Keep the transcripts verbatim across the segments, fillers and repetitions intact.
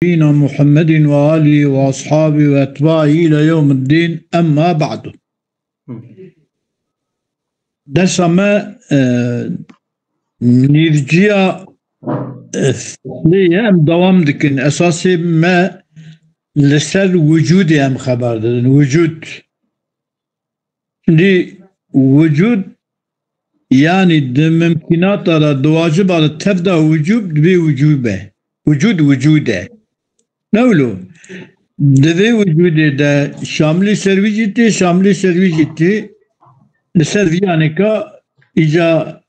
نبينا محمد وآله وأصحابه وأتباعه إلى يوم الدين، أما بعد. Dersa me, e, nîvciya, e, sê ye, em dewam dikin. Esasê me li ser wicûdê em xeber didin. Wicûd. Şimdi wicûd, yanî di mimkînata de, di waciba de tev de wicûd dibê wicûd be. Wicûd, wicûd e. Ne wilo? Di vê wicûdê de şamilî ser wî jî tê, şamilî ser wî jî tê. Li ser vî yanîka îca,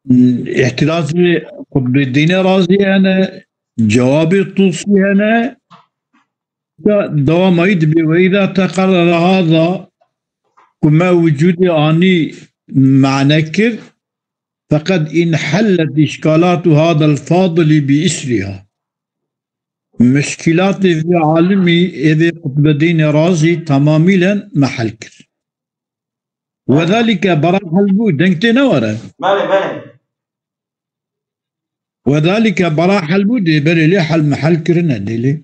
mm, îhtirazê Qutbedînê Razî hene, cewabê Tusî hene. Ya dewama wî dibê, وإذا تقرر هذا, ku me wicûdê anî mane kir, فقد انحلت إشكالات هذا الفاضل بأسرها. Muşkîlatê vê alimî ê vê Qutbedînê Razî tamamîlen me hel kir. وذلك, bera hel bû, deng tê ne were. Belê, belê. وذلك, bera hel bû, dê berê lê hel me hel kirine dê lê.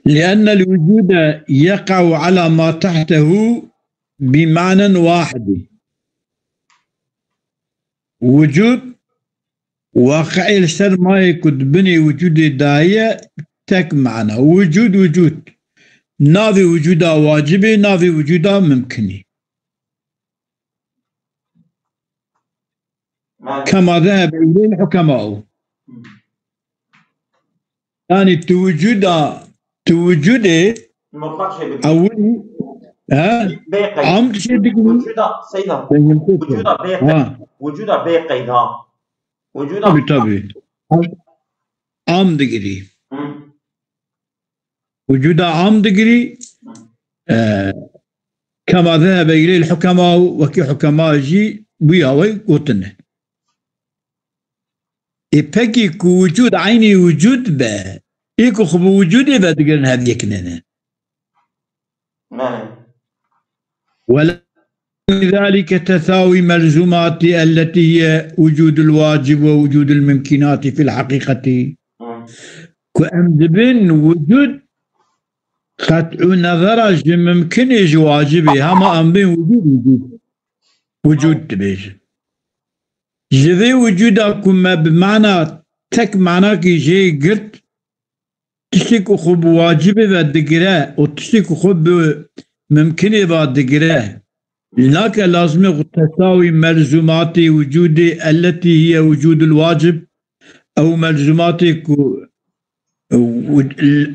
لأن الوجود يقع على ما تحته بمعنى واحد. Wicûd, waqiê li ser mayê ku di binê wicûdê daye, tek mana. Wicûd, wicûd. Navê wicûda wacibê, navê wicûda mimkinî. Belê. كما ذهب إليه الحكماء. Yanî tu wicûda, tu wicûdê Mutlak şey bidî. Ewilî, he? Bê qeyd. Am şey digirî. Wicûda, Seyda. Dengim tê. Wicûda bê qeyd. Ha. Wicûda bê qeyd ha. Wicûda Tabii, tabii. Am digirî. Hı. Wicûda am digirî, e, كما ذهب إليه الحكماء, wekî hukema jî bûya wê gotine. Ê pekî ku wicûd eynî wicûd be, ê ku xwe bi wicûdê vedigirin hev yek nene. Belê. ولذلك تساوي ملزومات التي هي وجود الواجب ووجود الممكنات في الحقيقة. Hı. Ku em dibin wicûd qet'û nezera ji mimkinê ji wacibê, hema em bên wicûd, wicûd. Wicûd dibêjin. Ji vê wicûda ku me bi mana tek manakî jê girt, tiştê ku xwe bi wacibê ve digire û tiştê ku xwe bi mimkinê ve digire, nake lazimê xwe tesawî melzûmatê wicûdê التي هي وجود الواجب, ew melzûmatê ku,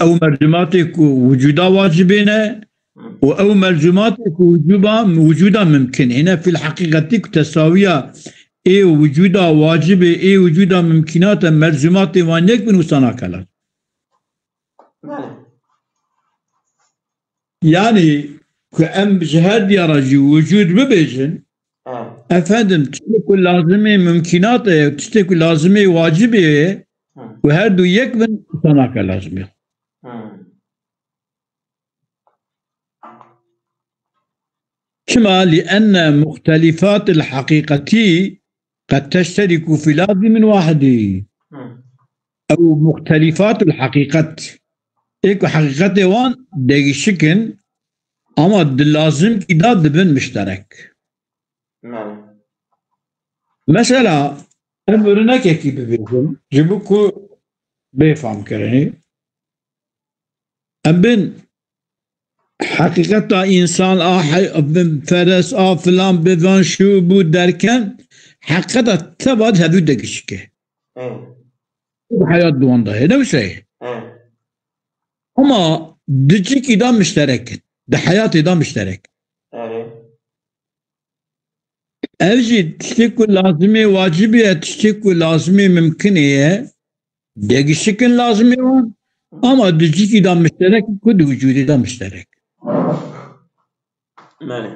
ew melzûmatê ku wicûda wacibê ne û ew melzûmatê ku wicûba, wicûda mimkinê ne, fîl heqîqetî ku tesawiya ê wicûda wacibê, ê wicûda mimkînate, melzûmatê wan yek bin, wisa nake lazim. Belê. Yanî ku em ji her diya re jî wicûd bibêjin, Evet. Efendim, tiştê ku lazimê mimkînat e, tiştê ku lazimê wacibê ye, Hı. ku her du yek bin, wisa nake lazimê. Hı. Çima? لأن مختلفات الحقيقة قد تشترك في لازم واحد. Hı. Ew muxtelîfatul heqîqet. Ê ku heqîqetê wan degişik in, ama di lazimkî de dibin mişterek. Belê. Mesela, em ûrinekekî bibêjin, ji bo ku bê famkirinê. Em bin heqîqeta însan a he-, bin feres a filan bi van şu bû derken, heqîqeta teva di hevdû de gişik e. Hı. Di heyat di wan de heye, ne wisa ye? Hı. Ama di cîkî de mişterek in, di heyatê de mişterek. Erê. Ev jî tiştê ku lazimê wacibê ye, tiştê ku lazimê mimkinê ye, degişik in lazimê wan, ama di cîkî de mişterek in ku di wicûdê de mişterek. Belê.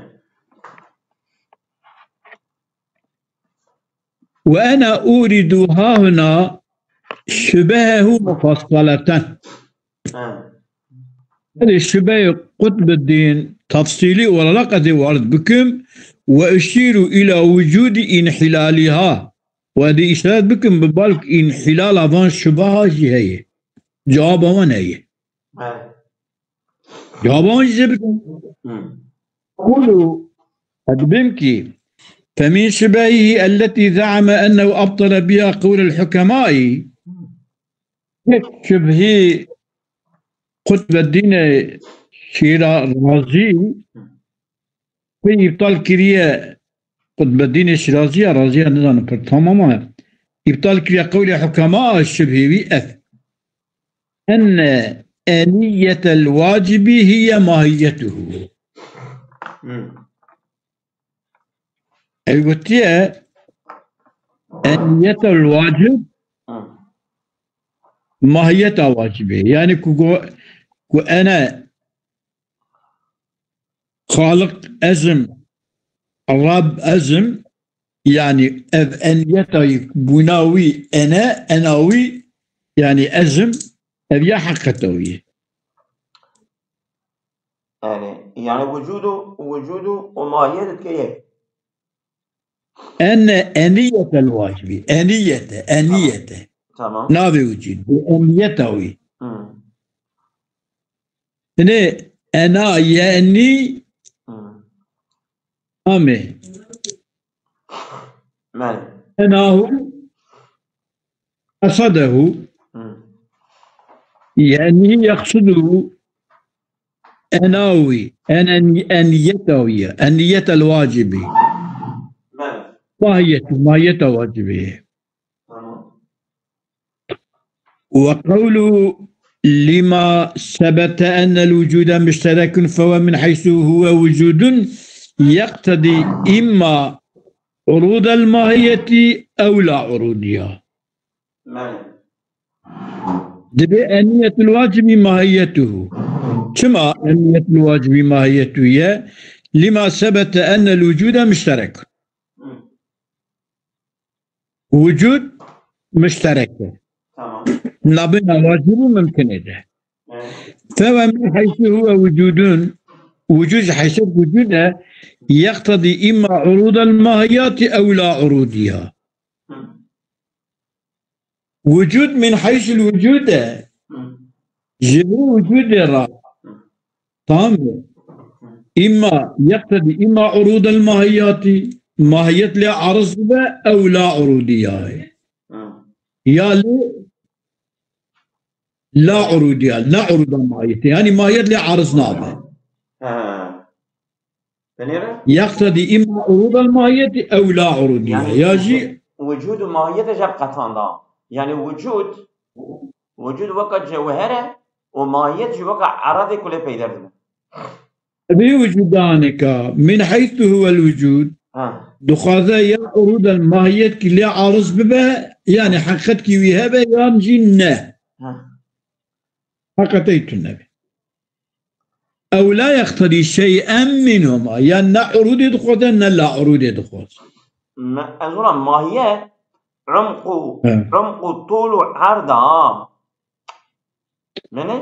وأنا أورد هاهنا شبهه مفصلة. Ha. Belê şubeyê Qutbuddîn tefsîlî olarak ez ê warid bikim, وأشير إلى وجود انحلالها. Û ez ê îşaret bikim bi balk înhilala van şubeha jî heye. Cewaba wan heye. Belê. Cewaba wan jî bikin. Hı. Kulu, ez dibêm ki, فمن شبهه التي زعم أنه أبطل بها قول الحكماء. Yek şibhî Qutbeddînê Şîrazî pê îptal kiriye. Qutbeddînê Şîrazî ya, Razî ya, nizanim pir tam ama îptal kiriye qewlê hukema, şibhê wî ev. Enne eniyetel wacibi hiye mahiyetuhu. Hı. Ew gotiye, eniyetel wacib Hı. mahiyeta wacibê. Yani ku go-, ku ene Xaliq ezim, Rab ezim, yani ev eniyeta wî, bûna wî, ene, ena wî, yani ezim, ev ya heqeta wî. Yani, yani vücudu, vücudu o mahiyet dike yek. Ene, eniyetel wacibi. Eniyete, eniyete. Tamam. Navê wicî. Bu eniyeta wî. Hı. Ene, ena, yeni, Hı. ame. Belê. Enahu, kasadehu, Hı. yani yaksuduhu, enawi, en, en, eniyetawi, eniyetel wacibi. Belê. Mahiyeti, mahiyeta wacibi. Tamam. وقوله لما ثبت أن الوجود مشترك فهو من حيث هو وجود يقتضي إما عروض الماهية أو لا عروضها. Belê. Dibê eniyetul wacibi mahiyetuhu. Çima eniyetul wacibi mahiyetuhu ye? Lima sebete ennel vucude müşterek. Hı. Vucud müşterek e. Tamam. Nabêna wacib û mimkinê de. Evet. Fewe min heysu huwe vucudun, vucud ji heysu vucud e, yeqtedî imma urudel mahiyati ew la urudiha. Hı. Vucud min heysul vucud e. Hı. Ji bo vucudê re. Tamam mı? İmma yeqtedî imma urudel mahiyati. Mahiyet lê ariz be ew la urudiya. Hı. Ya lê la urudiya. La uruda mahiyeti. Yani mahiyet lê ariz nabe. Ha. Binêre? Yeqtedî imma urudel mahiyeti ew la urudiya. Yani Ya jî vücudu mahiyete jeb qetanda. Yani vücud, vücud weka cewhere û mahiyet jî weka eradê kulê peyder dibe. Vê vücudaneka min heythu huwel vücud Ha. dixwaze ya urudel mahiyet ki lê ariz bibe, yani heqet ki wî hebe yan jî ne. Ha. Heqetê tu nebe. Ew la yeqtedî şey'en minhuma. Ya ne urudê dixwaze, ne la urudê dixwaze. Me-, ez ona mahiyet, umqu, Evet. umqu tulu erda. Ne ne?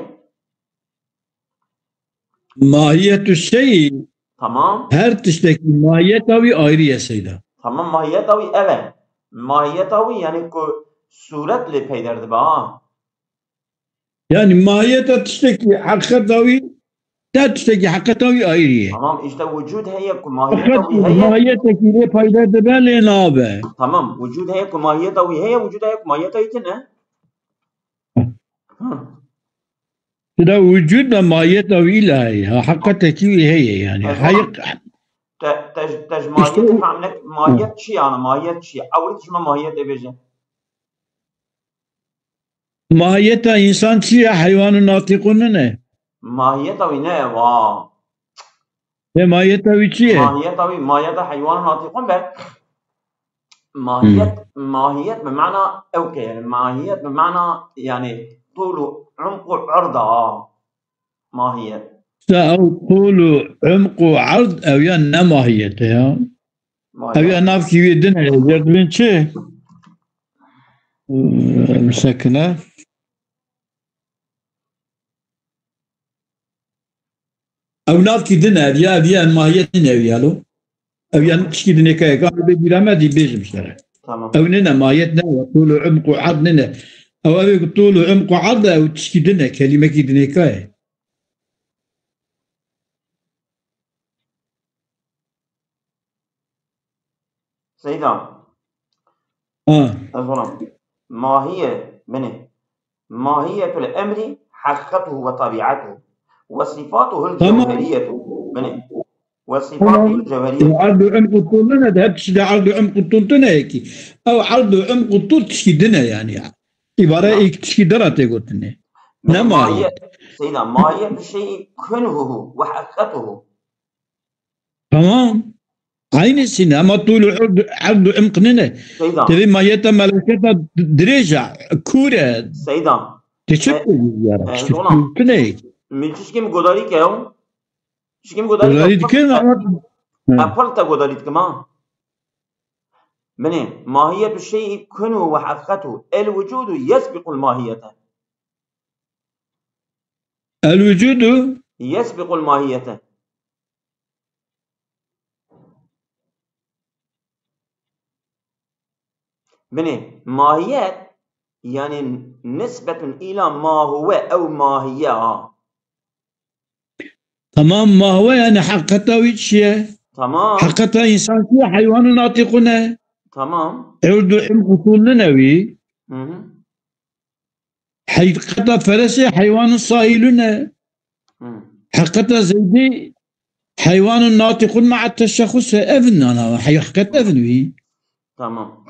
Mahiyetu şey'i, Tamam. her tiştekî mahiyeta wî ayrı ye seyda. Tamam, mahiyeta wî ev e. Mahiyeta wî yani ku suret lê peyder dibe ha. Yani mahiyeta tiştekî heqeta wî, her tiştekî heqeta wî ayrı ye. Tamam, işte vücud heye ku mahiyeta Heqet wî heye. mahiyetekî lê peyder dibe lê nabe. Tamam, vücud heye ku mahiyeta wî heye, vücud heye ku mahiyeta wî tine. Hı. Seyda vücud ve mahiyeta wî la heye. Ha, heqetekî wî heye yani. Evet. Hayır. Te, te, te ji mahiyet İşte o- fehmnek, mahiyet çi yani, mahiyet çi? Ewil ji me mahiyet ê bêje. Mahiyeta insan çi ye? Heywanun natiqun ne? Mahiyeta wî ne wa? E, mahiyeta wî çi ye? Mahiyeta wî, mahiyeta heywanun natiqun be. Mahiyet, mahiyet bi mana ew ke yani, mahiyet bi mana yani tulu umqu erda. Mahiyet. Sa ew tulu umqu erd ew ya ne mahiyete ya. Ew Mahiyet. ya navkî wî din e. Yerdibin çi? Ee, sekine. Ew navkî din e. Ev ya, ev ya mahiyet din ev ya lo. Ev ya tişkî din eka eka. Ev bê bîra me dî bêjim ji te re. Tamam. Ew nine mahiyet ne. Tulu umqu erd nine. Ew evê ku tûl û imq û erd e, ew tişkî din e, kelîmekî dinêka ye. Seyda. Ha. Ez ona. Mahiye, bine. Mahiyetul emri haqiqatuhu ve tabiatuhu ve sifatuhul Tamam. cevheriyetu. Bine. Ve Tamam. sifatuhul cevheriyetu. Erd û imq û tûl ne de, hep tiştî de erd û imq û tûl tune yekî. Ew erd û imq û tûl tiştî din e yani. Îbare Tamam. êk tiştî din re tê gotinê. Bine, Ne mahiye. mahiye. Seyda, mahiyetu şeyi kunhuhu ve haqiqatuhu. Tamam. Aynı sine ama tûl û erd, erd û imq nine. Seyda. Tevî mahiyeta meleketa d-, dirêj e, kûr e. Seyda. Te çi E, pêwîst ya? e, Tiştî Zona. kûr tune. Min tişkî min godarî ke yo. Tişkî min godarî ke. Godarî dikin ama Apple te godarî dikim ha. Bine, mahiyetu şeyi kunu ve haqiqatu. El vücudu yesbiqul mahiyete. El vücudu Yesbiqul mahiyete. Bine, mahiyet yani nisbetun ila ma huve ew mahiye ha. Tamam, ma huve yani heqeta wî çi ye? Tamam. Heqeta însan çi ye? Heywanun natiqun e. Tamam. Erd û imq û tûl nine wî. Hı hı. Heqeta feresê heywanun saîlun e. Hı. Heqeta zeydî heywanun natiqun ma'a teşexxus e. Evin ana, heqet evin wî. Tamam.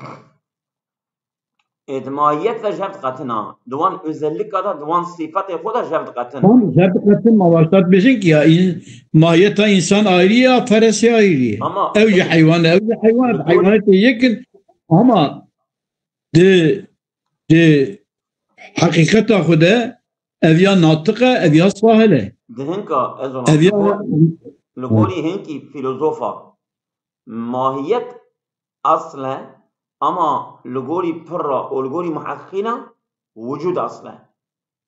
Ê, di mahiyet ve jev diqetin ha. Di wan özellikka de, di wan sîfetê xwe de jev diqetin. Tamam, jev diqetin, ma başta dibêjin ki ya, in-, mahiyeta însan ayrı ya, feresê ayrı ye. Ama Ew jî heywan e, ew jî heywan e. Heywanetê yek in. Ama di, di heqîqeta xwe de ev ya natiq e, ev ya sahil e. Di hinka, ez ona, Ev ya li gor-, li gorî hinkî filozofa, mahiyet asl e, ama li gorî pirra û li gorî muheqîqîna wicûd asl e.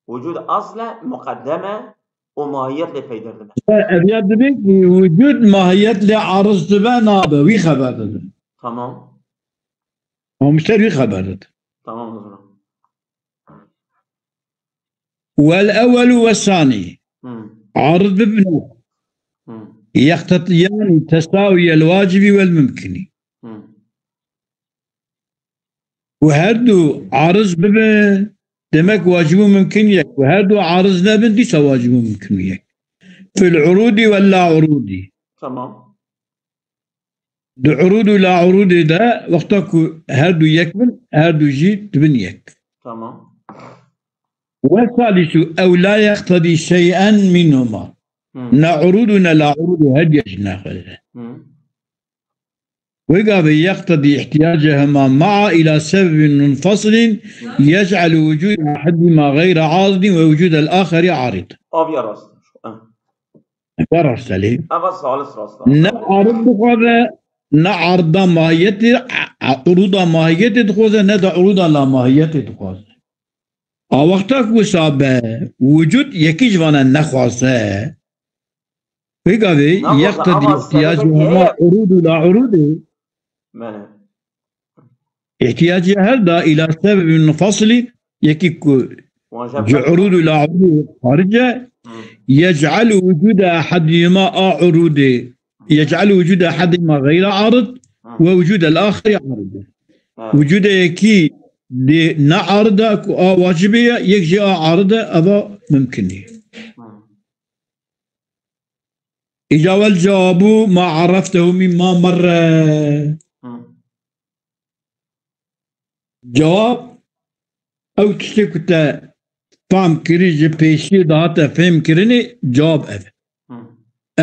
Wicûd asl e, muqeddem e û mahiyet lê peyder dibe. Ev ya dibe ki wicûd mahiyet lê ariz dibe nabe, wî xeber dide. Tamam. Amîşter wî xeber dide. Tamam, hazır. Wel ewwelu ve sani. Hı. Arid bibin. Hı. Yeqtediyani tesawiyel wacibi vel mümkini. Hı. Û her du ariz bibe, demek wacib û mumkin yek. Û her du ariz nebin, dîsa wacib û mumkin yek. Fil urudi ve la urudi. Tamam. Di urud û la urudê de, wexta ku her du yek bin, her du jî dibin yek. Tamam. Ve salisu ew la yeqtedî şey'en minhuma. Hı. Ne urud û ne la urud û her diya jî naxwaze. Hı. Wê gavê yeqtedî ihtiyacehuma ma'a ila sebebin munfasilin yec'elu wucud ahadihima gayra aridin ve wucudel axeri arid. Aviya rast. Ha. Ev rast e lê. Eva salis rast e. Ne arid dixwaze, ne arda mahiyetê, a, a, uruda mahiyetê dixwaze, ne de uruda la mahiyetê dixwaze. A wexta ku wisa be, wicud yekî ji vana nexwaze, vê gavê Nexwaze, yeqtedî ama ihtiyacê sebebê hema heye. Urud û la urudê. Bele. Îhtiyacê her da ila sebebin munfasilî, yekî ku Wan jeb ji diqetin. Urud û la urudê xaric e, Hı. yec'elu wucude ehadihima a urudê, yec'elu wucude ehadihima gayra arid Hı. ve wucudel axeri arid. Evet. Wucude yekî dê ne arid e ku a wacibê ye, yek jî a arid e, eva mumkin e. Hı. Îca wel cewabu ma araftehu mimma merre. Hı. Cewab, ew tiştê ku te fam kirî ji pêşiyê dihate fêm kirinê, cewab ev e. Hı.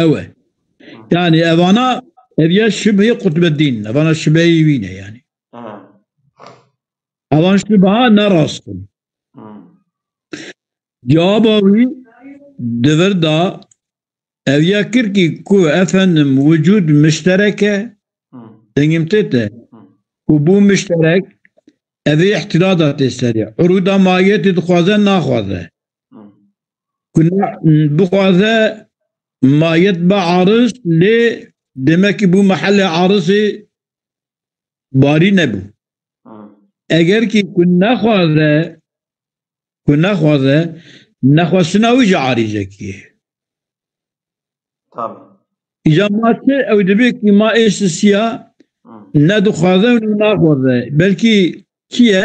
Ew e. Hı. Yani evana, ev ya şibhê qutbeddîn, evana şibheyê wî ne yani. Hı. Evan şibha ne rast in. Hı. Cewaba wî di vir da ev ya kir ki ku efendim wicud mişterek e, Hı. dengim tê te, Hı. ku bû mişterek, ev ê ihtilada tê serê. Uruda mahiyetê dixwaze, naxwaze. Hı. Ku na-, bixwaze mahiyet be ariz, lê demek ki bû mehelê arizê barî nebû. Hı. Eger ki ku nexwaze ku nexwaze, nexwestina wî jî arîzekî ye. Tabii. Îca ma çi ew dibe ku ma ê sisiya Hı. ne dixwaze û ne naxwaze. Belkî çi ye?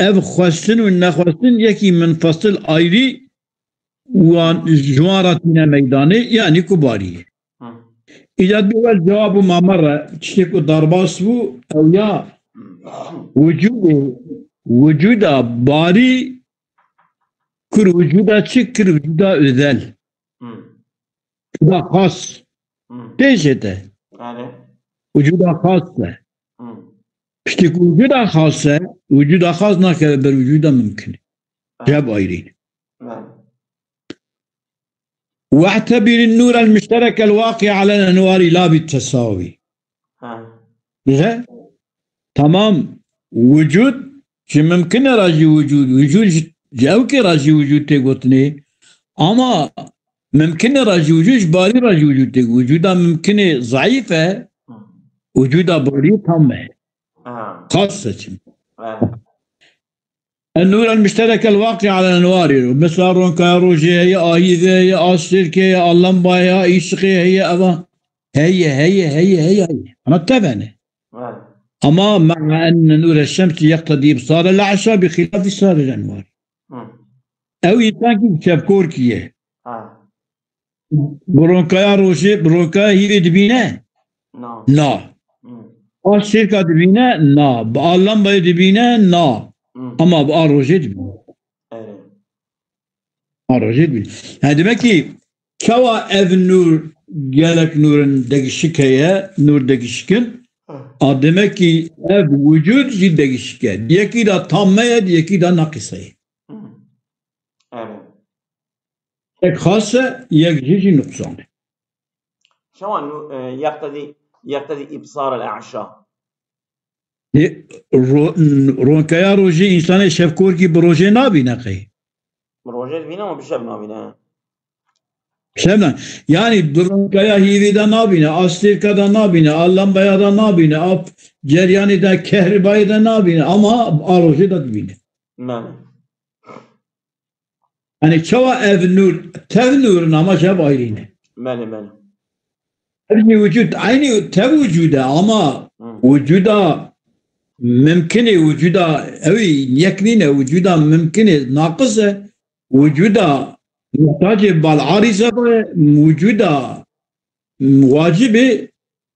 Ev xwestin û nexwestin yekî minfasil ayrî wan ji wan re tîne meydanê, yanî ku barî ye. Hı. Îca dibê we cewab û mame re tiştê ku darbas bû, ew ya Hı. wicûdê, wicûda barî kir wicûda çi? Kir wicûda özel. Hı. Wicûda xas. Hı. Tê jê te. Yani. Wicûda xas e. Hı. Piştî ku wicûda xas e, wicûda xas nakeve ber wicûda mimkin e. Evet. Jeb ayrî ne. Evet. واعتبر النور المشترك الواقع على الأنوار لا بالتساوي. Ha. Bize tamam, wicûd ji mimkin e re jî wicûd, wicûd ji, ji ewkê re jî wicûd tê gotinê. Ama mimkin e re jî wicûd, ji barî re jî wicûd tê. Wicûda mimkinê zayîf e, Hı. wicûda barî tam e. Ha. Xas seçim. Evet. النور المشترك الواقع على الأنوار. Mesela ronkaya rojê heye, ahîvê heye, astêrkê heye, alamba heye, îşiqê heye, eva. Heye, heye, heye, heye, heye. Ama tevene. Evet. Ama مع أن نور الشمس يقتضي إبصار الأعشى بخلاف سائر الأنوار. Hı. Ew însan ki şevkorkî ye. Ha. Bi ronkaya rojê, bi ronkaya hîvê dibîne? Na. Na. Hı. A şêrka dibîne? Na. Bi a lambayê dibîne? Na. Hı. Ama bi a rojê dibîne. Evet. A rojê dibîne. Yani demek ki çawa ev nûr gelek nûrin degişik heye, nûr degişik in? Hı. A demek ki ev wicûd jî degişik e. Yekî de tamme ye, yekî de naqîse ye. Hı. Evet. Yek xas e, yek jî jî nuqsan e. Şewan nu, e, yeqtedî, yeqtedî îbsar el e'şa. Ê, ro-, n-, ronkeya rojê însanê şevkorkî bi rojê nabîne qey? Bi rojê dibîne ama bi şev nabîne. Şev na-, yani bi ronkeya hîvî de nabîne, astêrka de nabîne, a lambaya de nabîne, a ceryanê de, kehribayê de nabîne ama a rojê de dibîne. Belê. Yani çawa ev nûr, tev nûr in ama şev ayrî ne. Belê, belê. Ev jî wicûd, eynî tev wicûd e ama Hı. wicûda mimkinê, wicûda ew yek nîne, wicûda mimkinê naqis e, wicûda muhtacê bal arîze ve, wicûda wacibê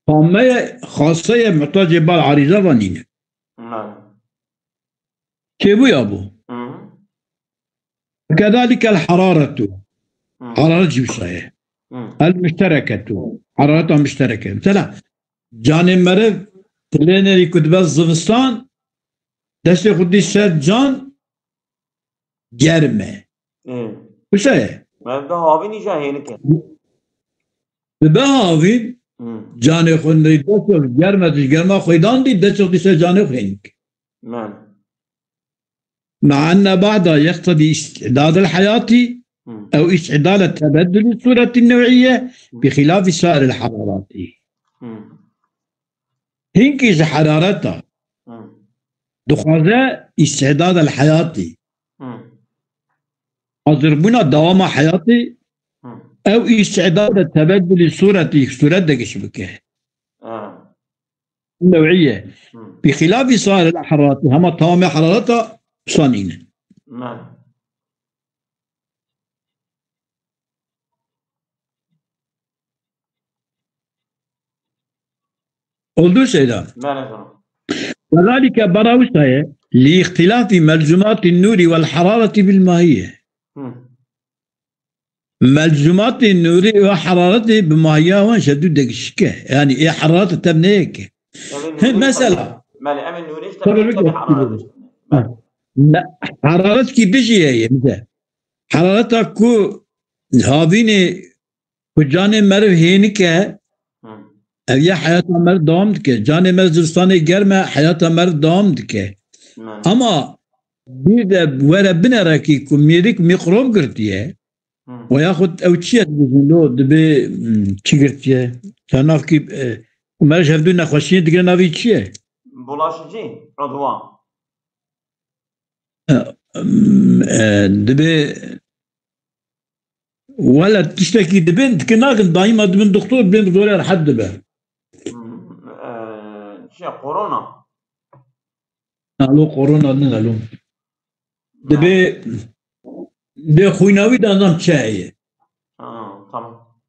tamme ye, xase ye, muhtacê bal arîze ve nîne. Hı. Çêbûya bû. Hı. Kedalike el hararetu. Hı. Hararet jî wisa ye. Hı. El muştereketu. Harareta muştereke. Mesela canê meriv tilênerî ku dibe zivistan, destê xwe dî ser can germ e. Hı. Wisa ye. Meriv de havîn îja hênik e. Dibe havîn, Hı. canê xwe nirî destê xwe germ e, ji germa xwe dan dî, destê xwe dî ser canê xwe hênik. Belê. مع أن بعضها يقتضي استعداد الحياة Hı. أو استعداد تبدل الصورة النوعية بخلاف سائر الحرارات. Hı. Hinkî ji harareta Hı. dixwaze استعداد الحياة. Hı. Hazirbûna dewama heyatê, Hı. ew استعداد تبدل الصورة, sûret degiş bike. Ha. Newî ye. Hı. بخلاف سائر الحرارات, hema tamamê harareta wisa nîne. Belê. Oldu Seyda. Belê, tamam. وذلك, bera wisa ye, لاختلاف ملزومات النور والحرارة بالماهية. Hı. Melzumatê nûrê û heraretê bi mahiya wan ji hev du degişik e. Yani ê heraret tev ne yek e. Ev ê Hin nûrê mesela. Belê, ev ê nûrê ji Tabii, tev bir heraret. Ha. Ne, heraret kî dijî ye, ye, bize. Herareta ku havînê, ku canê meriv hênik e, Hı. ev ya heyata meriv dewam dike. Canê meriv zivistanê germ e, heyata meriv dewam dike. Belê. Ama bir de were binerekî ku mêrik mîkrob girtiye, Hı. we yaxud ew çi ye dibêjin lo, dibê, hmm, çi girtiye? Çarnavkî, e, meriv ji hev du nexweşiyê digire navî çi ye? Bulaşıcı, udwa. E, em, e, dibê, wele tiştekî dibin, dikin nakin, daîma dibin doktor, bên zor e, rehet dibe. Hmm, e, şey, korona. Alo, korona din alo. Dibê, dibê xwîna wî de nizam çi heye. Ha, tamam.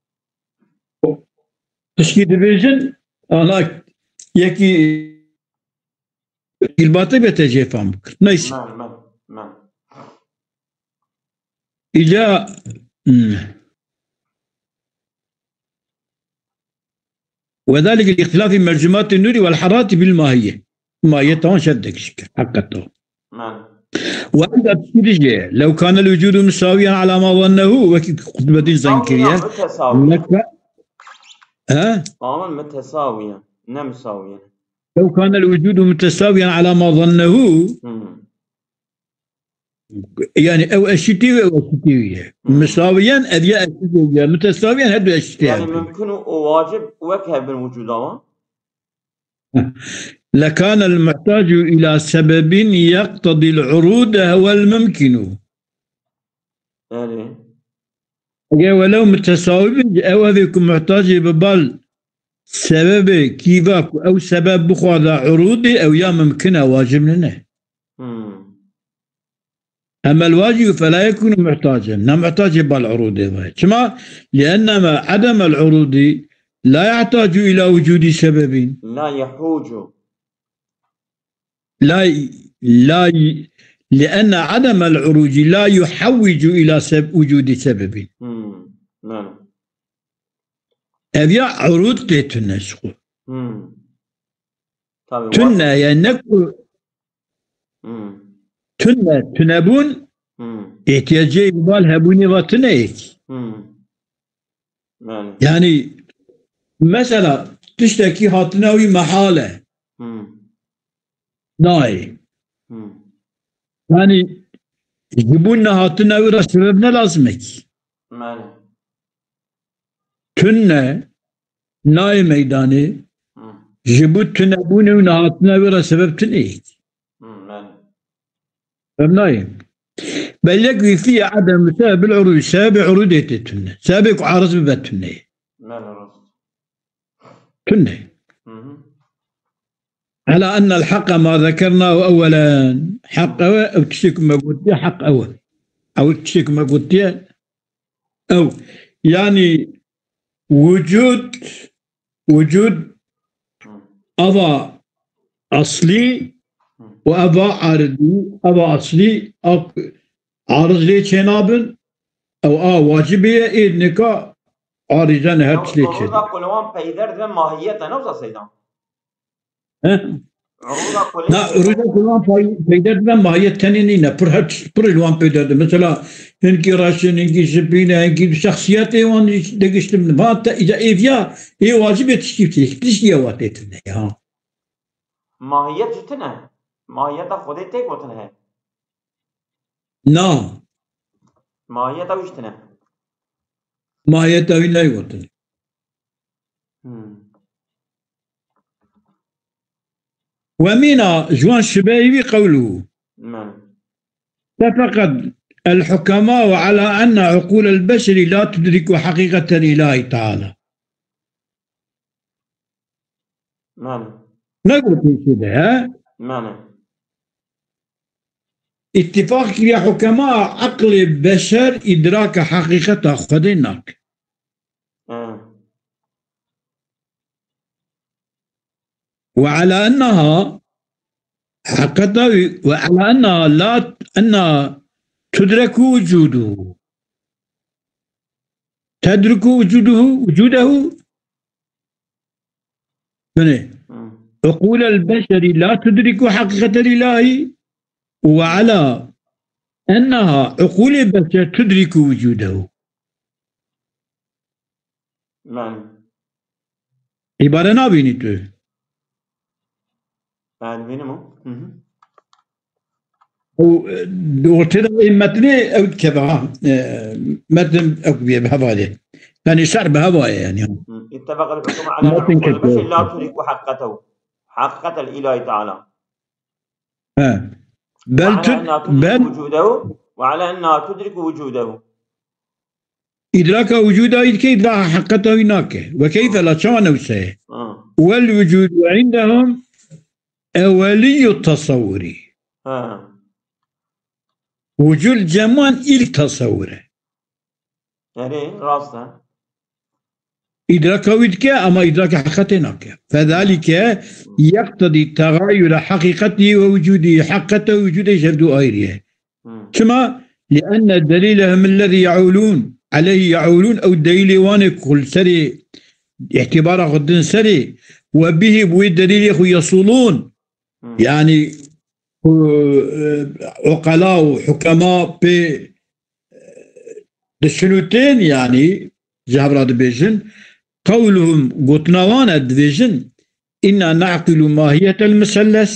Tişkî dibêjin, ana yekî îlbatê be te jê fam bikir. Neyse. Men, men, men. Îca, hmm. وذلك لاختلاف مرجومات النور والحرارة بالماهية. Mahiyeta wan şer dikişik. Hakikaten. Men. وعند التشريع، لو كان الوجود مساويا على ما ظنه، wekî Qutbedîn zeng kiriye. Tamam, mütesawiyen. Meka-, he? Tamam, mütesawiyen. Ne müsawiyen. لو كان الوجود متساويا على ما ظنه. Hmm. Yani ew eşitî ve ew eşitî ye. Hmm. Misawiyen ev ya eşitî ye. Mütesawiyen her du eşitî ye. Yani mümkün û wacib wek hev bin wicûda wan. لكان المحتاج إلى سبب يقتضي العروض هو الممكن. Yani. Eger welew mütesawi bin, ew evê ku muhtacê bi bal sebebê kîva ku ew sebeb bixwaza urûdê, ew ya mimkin e, wacib nine. Hmm. أما الواجب فلا يكون محتاجا، ne muhtacê bal urûdê ve. Çima? لأن عدم العروض لا يحتاج إلى وجود سبب. La yahûcu. لا، لا، لأن عدم العروض لا يحوج إلى سب-، وجود سبب. Hmm. Yani. Ev ya urûd tê tune ji xwe. Hmm. Tabii, tune, yani ne ku Hmm. Tune, tunebûn, hmm, ihtiyacê bal hebûnê ve tune yek. Hmm. Yani. Yani, mesela, tiştekî hatina wî mehal e. Hmm. Nayê. Hmm. Yani, ji bo nehatina wî re sebeb ne lazim e kî. Yani. Tune, nayê meydanê, hmm, ji bo tunebûnê û nehatina wî re sebeb tune yek. Hmm, yani. Em nayê. Belek wî fî edem sebeb bil urûd, sebebê urûdê tê tune. Sebebê ku ariz bibe tune. Yani, rast. Tune. Hı hı. على أن الحق ما ذكرناه أولا. Heq ew e, ew tiştê ku me gotiye, heq ew e. Ew tiştê ku me gotiye, ew. Yani, wicûd, wicûd, hı, ava aslî û ava aridî, ava aslî, a, ariz lê çênabin, ew a wacibê ye, ê nika arîze ne her tişt lê çênabin. Urûda ku li wan peyder dibe mahiyet e, ne wisa Seydan? He? Urûda ku lê... Na, urûda ku li wan pey-, peyder dibe mahiyet tenê nîne. Pir her tişt, pir li wan peyder dibe. Mesela, hinkî reş in, hinkî spî ne, hinkî şexsiyetê wan jî digiştin. Va te, îca êviya, ê wacibê tiştî, tiştî ye wa tê tune ya. Mahiyet ji tune. Mahiyeta Xwedê tê gotin he. Na. Mahiyeta wî ji tune. Mahiyeta wî nayê gotin. Hmm. ومن، ji wan şibeyê wî qewlû. Men. اتفق الحكماء على أن عقول البشر لا تدرك حقيقة الإله تعالى. Mane. Negotin şi de, he? Mane. Îttifaq kiriye hukema, eqlê beşer îdraka heqîqeta Xwedê nake. Ha. وعلى أنها، heqeta wî، وعلى أنها لا، أنها تدرك وجوده. تدرك وجوده، وجوده. Yani, Hmm. عقول البشر لا تدرك حقيقة الإله، وعلى أنها عقول البشر تدرك وجوده. Yani. Îbare nabînî tu? Yani, dibînim o. Hı hı. Ew, e, di ortê de ê metnê ew dikeve ha. E, metn ew bûye bi hevalê. Yani şer bi heva ye yani. Hı. اتفق الحكماء على أن عقول البشر لا تدرك حقيقته. حقيقة الإله تعالى. He. Bel وعلى tut-, أنها تدرك bel وجوده، وعلى أنها تدرك وجوده. Îdraka wicûda wî dike, îdraka heqîqeta wî nake. Ve keyfe la, çawa newse ye? Ha. Wel wicûdu indehum eweliyyu tasawwuri. Ha. Wicûd cem wan ilk tasawwur e. Erê, rast e. Îdraka wî dike, ama îdraka heqîqetê nake. Fezalike yeqtedî tegayura heqîqetî ve wicûdî, heqîqet û wicûdê ji hevdû ayrî ye. Hmm. Çima? Lienne delîlehum ellezî yeûlûn, eleyhî yeûlûn, ew delîlê wan ê ku li serê îtîbara xwe din serê, ve bihî, bi wê delîlê xwe yesûlûn. Hmm. Yanî, ku, e, uqela û hukema pê, e, diçilûtên, yanî, ji hev re dibêjin, qewluhum, gotina wan e, dibêjin, "Inna na'qilu mahiyetel muselles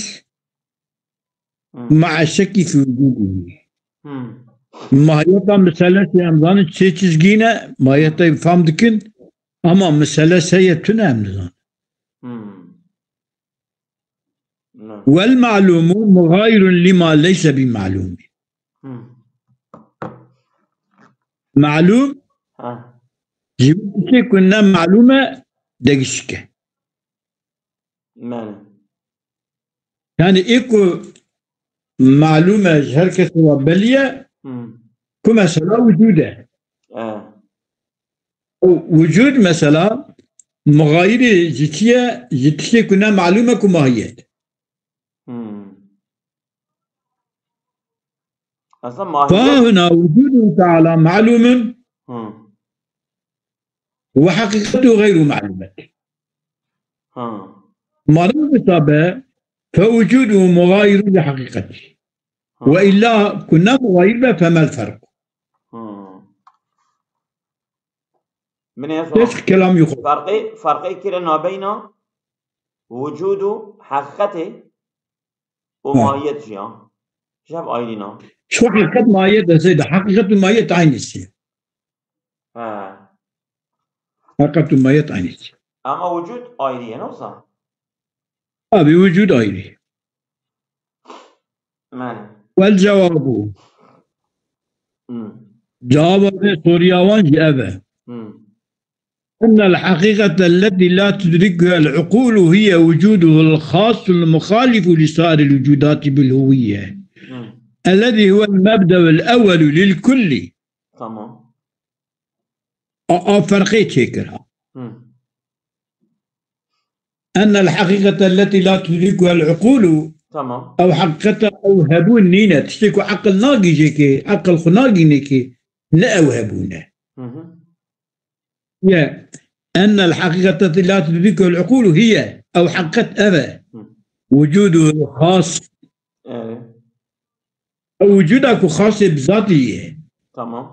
Hmm. ma'a şekî fi wucudihi." Hmm. Mahiyeta muselles em zanin çê çizgî ne, mahiyeta fam dikin, ama muselles heye tune em nizanin. Hmm. Ne. Wel ma'lumu mughayirun lima leyse bi ma'lumi. Hmm. Ma'lum, ha, ji bo tiştê ku ne ma'lum e, degişik e. Mane. Yani ê ku ma'lum e, ji her kesê ve belî ye, Hmm. ku mesela wicûd e. E. Û wicûd mesela muxayirê ji çi ye? Ji tiştê ku ne malûm e ku mahiyet. Hmm. Aslında mahiyet. Fahuna wucudu teala malûmun Hmm. ve haqiqetu gayru malûmet. Ha. Mara wisa be, fe wucudu muxayirun li haqiqetî. Ha. Ve illa ku ne muxayir be, femel ferq. Ha. Min ê Keç kelam yuxu. Ferqê, ferqê kire nabeyna wucûd û heqîqetê û Ha. mahiyet jî ya. Ji hev ayrî na. Şu hakikat mahiyet deseydi. Hakikat ve mahiyet aynısı. He. Hakikat ve mahiyet aynısı. Ama wucûd ayrı ye, ne olsa? Abi wucûd ayrı. Mane. Wel cewabu. Hmm. Cevaba vê soruya wan jî ev e. Hmm. Ennel haqiqete lletî la tudrikuha el uqulu hiye wucuduhu el xasu el muxalifu li sairil wucudati bil huviye. Hmm. Ellezî huvel mebde'u el ewwelu lil kulli. Tamam. A, a ferqê çêkir ha. Hmm. Ennel haqiqete lletî la tudrikuha el uqulu. Tamam. Ew haqiqeta ew hebûn nîne. Tiştê ku eqil nagîjê kê, eqil xwe nagînê kê, ne ew hebûn e. Hı hı. Ye. Ennel haqiqete lletî la tudrikuha el uqulu hiye. Ew haqiqet ev e. Hı. Wucudu xas. Evet. Ew wucuda ku xasê bi zatî ye. Tamam.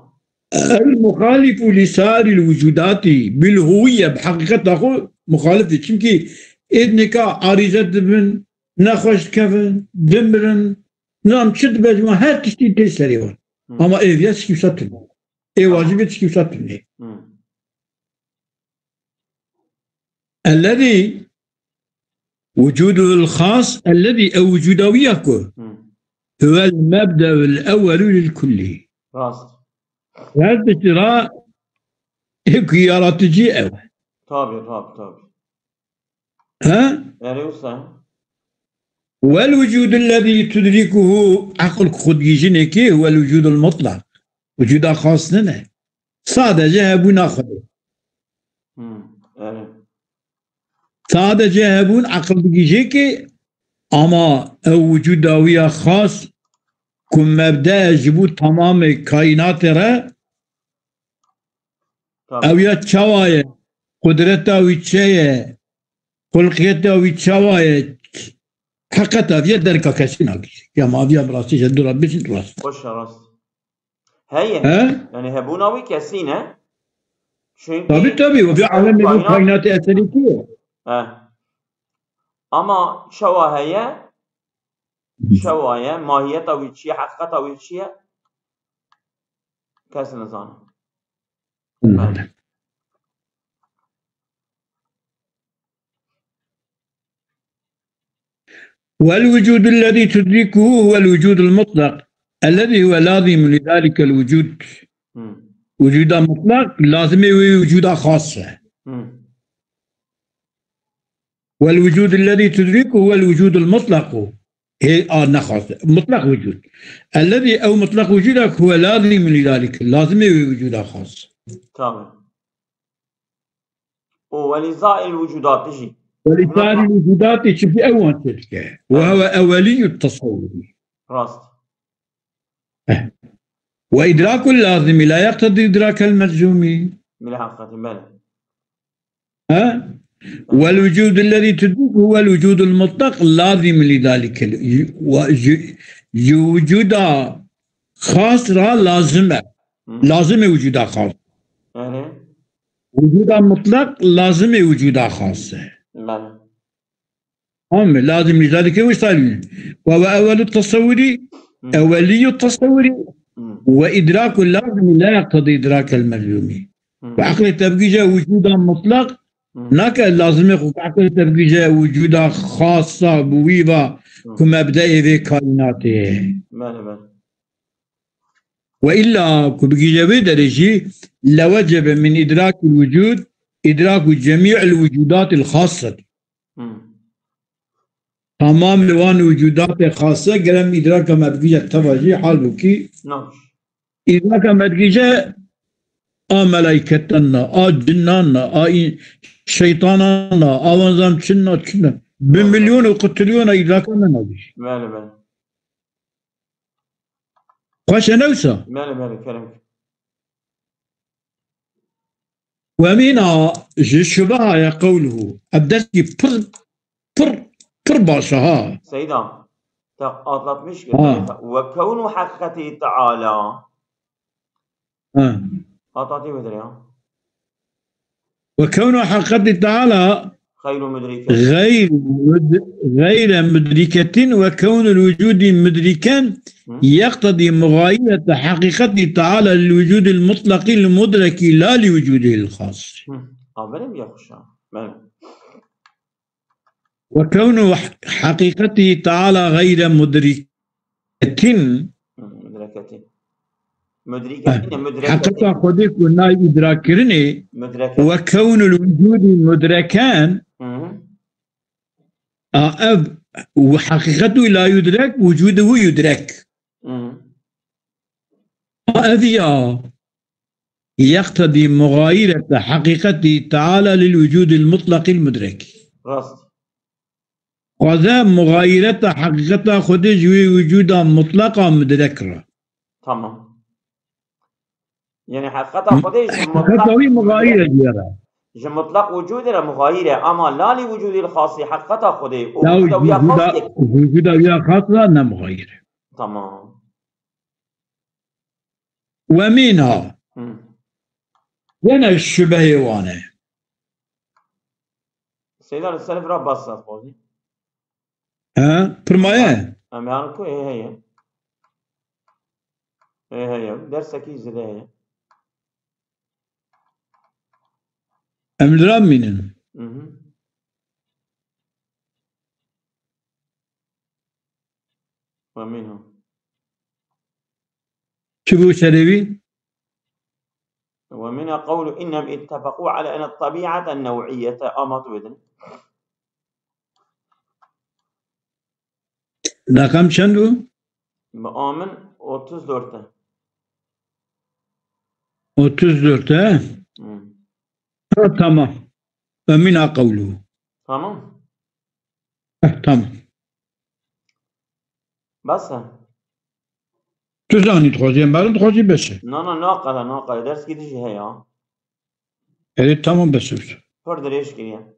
El muxalifu li sairil wucudati bil huviye, bi heqîqeta xwe muxalif e. Çimkî êdnika arîze dibin, nexweş dikevin, dimirin, nam çi dibe ji wan, her tiştî tê serê wan. Hı. Ama êviye tişkî wisa tune. Ê Tamam. wacibê tişkî wisa tune. Hı. Ellezî wucuduhul xas, ellezî ew wucuda wî ya ku Hı. huvel mebde'ul ewwelu lil kullî. Rast. Her tiştî ra ê ku yaratıcı ew. Tabii, tabii, tabii. He? Erê wisa. Wel wucudu lezî tudrikuhu, eqil ku xwe digihîjinê kê, huvel wucudul mutlak. Wucuda xas nine. Sadece hebûna Xwedê. Hmm, evet. Sadece hebûn eqil digihîje kê, ama ew wucuda wî ya xas ku mebde ji bo tamamê kaînatê re, Tabii. ew ya çawa ye, qudreta wî çi ye, xulqiyeta wî çawa ye, heqeta vî ye derka kesî nagihîje. Ya ma vîya bi rastî ji dû re bêjin rast. Boş ver, rast. Heye. He? Yani hebûna wî kesî ne? Çünkü Tabii, tabii. O bir alemê bu kainat- kainatê eserî ki. He. Ama çawa heye? Çawa ye? Mahiyeta wî çi ye? Heqîqeta wî çi ye? Kes nizane. Hı. والوجود الذي تدركه هو الوجود المطلق الذي هو لازم لذلك الوجود. Hmm. Wicûda mutlaq lazimê wê wicûda xas e. Hmm. والوجود الذي تدركه هو الوجود المطلق. Hê a nexas. Mutlaq wicûd. الذي ew mutlaq wicûd e ku هو لازم لذلك. Lazimê wê wicûda xas. Tamam. û welî saîril wicûdatî jî. Welî saîril wicûdatî, çimkî ew wan çê dike. Wehewe ewelîyû tesewurî. Rast. Eh. Ve idrakul lazimî la yeqtedî idrakel melzûmî. Bila heqîqetî, belê. Ha? Vel vücudul lezî tudrikuhu vel vücudul mutlak lazim li zalike. Ji, ji, ji vücuda xas ra lazim e. Hı. Lazim e vücuda xas. Yani? Vücuda mutlak lazim e vücuda xas e. Belê. Tamam mı? Lazim li zalike wî salî. Ve ve evvelu tesewwurî, Hı. evveliyyu tesewwurî Hı. ve idrakul lazim la yeqtedî idrakel melzûmî. Hı. Ve aqlê te bigîje vücuda mutlak Hı. nake lazimê xwe ku aqlê te bigîje vücuda xasa bi wî va Hı. ku mebdeê vê kaînatê ye. Belê, belê. Ve illa ku bigîje vê derê jî lewecebe min idrakil vücud idraku cemî'il vücudatil xasset. Hı. Tamamê wan wicûdatê xase gere em îdraka me bigije teva jî, halbûkî Naş. îdraka me digije a melaîketan na, a cinan na, a î-, şeytanan na, a wan zam çin na, çin na. Bi Naş. milyon û qutrilyona îdraka me nagihîşî. Belê, belê. Xweş e ne wisa? Belê, belê, kerem. Ve mîna ji şubeha ye qewluhu. Ev derskî pir, pir, pir baş e ha. Seyda, te atlatmış ki Ha. ve kewnu hakkati Teala. Ha. Atlatî bidir ya. Ve kewnu hakkati Teala Xeyru mudrike. Gayr mud-, gayre mudriketin ve kewnul vücudi mudriken Hı. yeqtedî mugayirete haqiqeti Teala lil vücudil mutlaqil mudreki la li vücudihil xas. Hı. Aferin ya xuşa. Belê. Ve kewnu haqiqeti Teala gayre mudriketin Hı, mudreketin. Mudriketin, mudreketin. Heqeta Xwedê ku nayê îdrakkirinê Mudreket. Ve kewnul vücudî mudreken Hı hı. a ev û heqîqet wî la yudrek, vücudî wî yudrek. Hı hı. A ev ya yeqtedî mugayirete heqîqetî Teala lil vücudil mutlaqil mudrek. Rast. Xwaze mugayireta heqîqeta Xwedê ji wê wicûda mutlaqa mudrek re. Tamam. Yani heqîqeta Xwedê ji Heqîqeta mutlaq wî mugayir e diye re. Ji mutlaq wicûdê re mugayir e, ama la li wicûdil xasî heqîqeta Xwedê û Ya wicûda wî ya wicûda, xas yek. Wicûda wî ya xas re ne mugayir e. Tamam. Ve mînha. Hı. Yine şubehê wan e. Seyda li selef re bas sat xwazî. He? Pirmaye? Em yan ku ê heye. Ê heye. Dersekî zêde heye. Em li ra mînin. Mhm. Ve minha. Çi bû serê wî? Ve minha qewlu innehum ittefeqû ala enne tebi'ate new'iyete. Ama tu bidin. Rakam çend bû? Bi a min otuz dört e. Otuz dört e? Hı. Ha, tamam. Ve minha qewluhu. Tamam. Eh, tamam. Bes e. Tu zanî dixwazî, em barin dixwazî bes e. Na, na, naqele, naqele. Derskî din jî heye. Erê, tamam, bes e. Pir dirêj kiriye.